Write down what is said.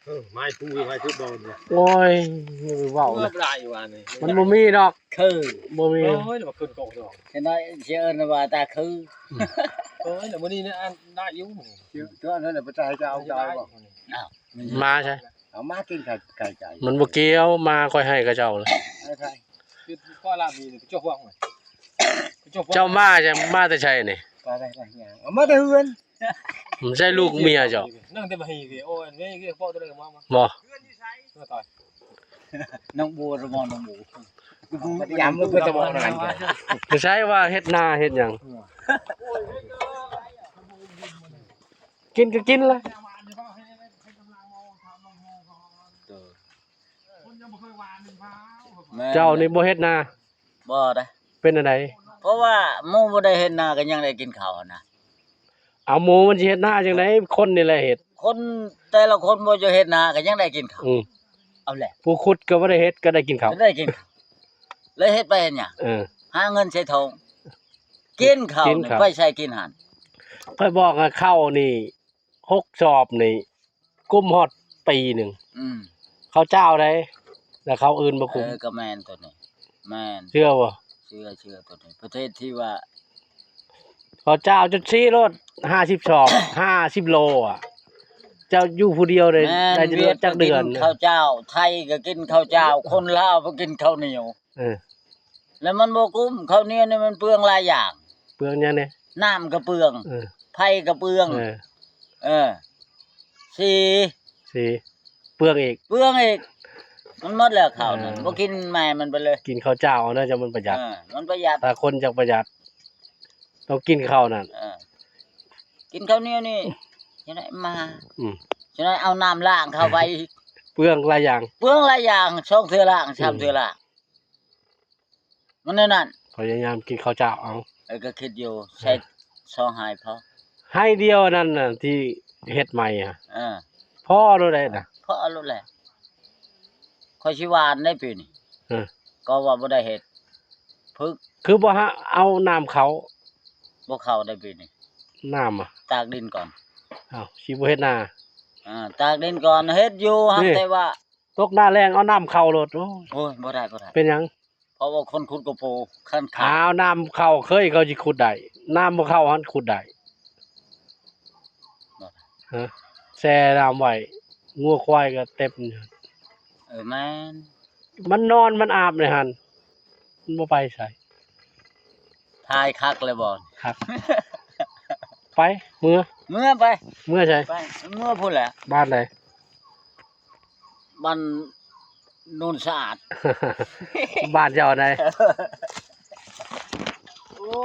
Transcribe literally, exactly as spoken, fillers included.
เออ ไม้พูดไม้พูดบอลเนี่ย โอ้ย อย่าไปเว้า เมื่อ นะ บ่ได้อยู่ว่านี่ มันบ่มีดอก คือ บ่มี โอ้ย แล้วมาขึ้นกองดอง เห็นไหม เชื่อนะว่าตาคือ โอ้ย แล้วมื้อนี้เนี่ยอันได้อยู่มื้อนี้ เชื่อตัวนั้นน่ะ พระเจ้าจะเอาใจบ่ อ้าว มาใช่ เอามากินไก่ ไก่ ไก่ มันบ่เกี่ยว มาค่อยให้กับเจ้าเลย ให้ใคร คือก็ลาบมีนี่เจ้าพวกมัน เจ้าพวก เจ้ามาจะมาแต่ใช่นี่ ก็ได้ ได้หยัง เอามาแต่เฮือน มันใช่ลูกเมียเจ้า นั่งแต่บ่ให้เว้ย โอ้ย นี่เรียกพ่อตัวเดียวมา มา บ่ เออ ตาย น้องบัว สมองน้องบัว ยามมันก็จะบอกนั่นกัน บ่ใช่ว่าเฮ็ดนาเฮ็ดหยัง กินก็กินละ เออ แม่น เจ้านี่บ่เฮ็ดนา บ่ได้ เป็นอันใด เพราะว่าหมู่บ่ได้เฮ็ดนาก็ยังได้กินข้าวนะ เอาหมู่มันสิเฮ็ดนาจังได๋ คนนี่แหละเฮ็ด คนแต่ละคนบ่จะเฮ็ดนาก็ยังได้กินข้าว อืม เอาแหละ ผู้ขุดก็บ่ได้เฮ็ดก็ได้กินข้าว ก็ได้กินข้าว แล้วเฮ็ดไปเฮ็ดหยัง เออ หาเงินใส่ทอง กินข้าว กินข้าว นี่ไปใส่กินหั่น ข้อยบอกว่าข้าวนี่ หกสอบนี่ กุ้มฮอดปีหนึ่ง อืม ข้าวเจ้าได้ แล้วข้าวอื่นบ่กุ้ม เออ ก็แม่นตัวนี้ แม่น เชื่อบ่ เชื่อ เชื่อตัวนี้ ประเทศที่ว่า ข้าวเจ้าจนซี้โลด ห้าสิบสอบ ห้าสิบโลอะ เจ้าอยู่ผู้เดียวเลย แม่น ได้จักเดือน เวียดก็กินข้าวเจ้า ไทยก็กินข้าวเจ้า คนลาวก็กินข้าวเหนียว เออ แล้วมันบ่กุ้ม ข้าวเหนียวนี่มันเปลืองหลายอย่าง เปลืองหยังแหน่ น้ำก็เปลือง เออ ไฟก็เปลือง เออ เออ สี สี เปลืองอีก เปลืองอีก มันหมดแล้วข้าวนั่น เออ บ่กินแม่มันไปเลย กินข้าวเจ้าน่าจะมันประหยัด เออ มันประหยัด ถ้าคนอยากประหยัด ต้องกินข้าวนั่น เออ กินข้าวเหนียวนี่ จะได้มา อืม จะได้เอาน้ำล้างเข้าไปอีก เปลืองหลายอย่าง เปลืองหลายอย่าง สองเทื่อล้าง สาม อืม เทื่อล้าง มันแนวนั้น พยายามกินข้าวเจ้าเอา เออ ก็คิดอยู่ ใส่ เออ ซองไฮพอ ไฮเดียวนั่นน่ะ ที่เฮ็ดใหม่อะ เออ พอโลดได้น่ะ พอโลดแหละ ข้อยสิหว่านได้ปีนี้ เออ ก็ว่าบ่ได้เฮ็ด พึก คือบ่หาเอาน้ำเข้า บ่เข้าได้ปีนี้ น้ำอะ ตากดินก่อน อ้าว สิบ่เฮ็ดนา อ่า ตากดินก่อน เฮ็ดอยู่ นี่ แต่ว่า ตกหน้าแล้งเอาน้ำเข้าโลด โอ้ย โอ้ย บ่ได้ บ่ได้ เป็นหยัง เพราะว่าคนขุดกะปู คันขาด อ้าว น้ำเข้าเคยเขาสิขุดได้ น้ำบ่เข้าหั้นขุดได้ บ่ได้ ฮะ แช่น้ำไว้ งัวควายก็เต็มอยู่ เออ แม่น มันนอนมันอาบเลยหั่น มันบ่ไปไส ทายคักเลยบ่ คัก ไป เมือ เมือไป เมือไส ไป เมือพู้นแหละ บ้านใด บ้านโนนสะอาด บ้านเจ้าใด โอ้